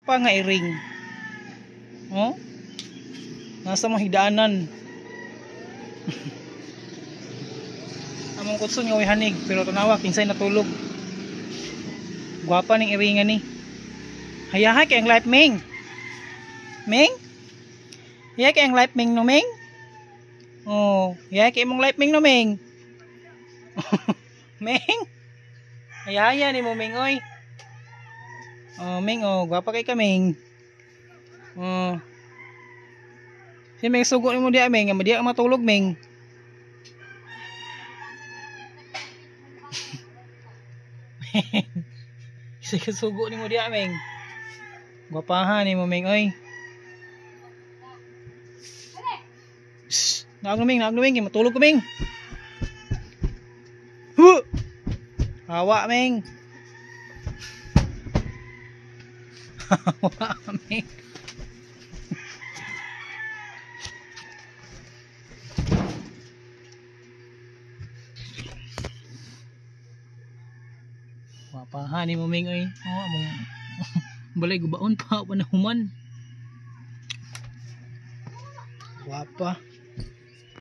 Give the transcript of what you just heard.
Pa nga iring. Oh? Nasa mong higdaanan. Among kutson nga way hanig pero tanawa kinsay natulog. Gwapa ning iringan ni. Hayahay kay ang life, Ming. Ming? Hayahay kay ang life, Ming, no, Ming? Oh, hayahay kay imong life, Ming, no, Ming? Ming? Hayahaya ni mo, Ming, oy. Oh, Ming, oh, gwapa kay ka, Ming. Oh. Si Ming sugo nimo diha, Ming, nga diha ka matulog, Ming. Sige, sugo nimo diha, Ming. Gwapahan nimo, Ming, oy. Shh, naag no, Ming, naag no, Ming, matulog ko, Ming. Huh! Hawa, Ming. Hawa, Ming. Gwapahan nimo, Ming, oy. Oh, among balay gubaon pa pa na human. Gwapa.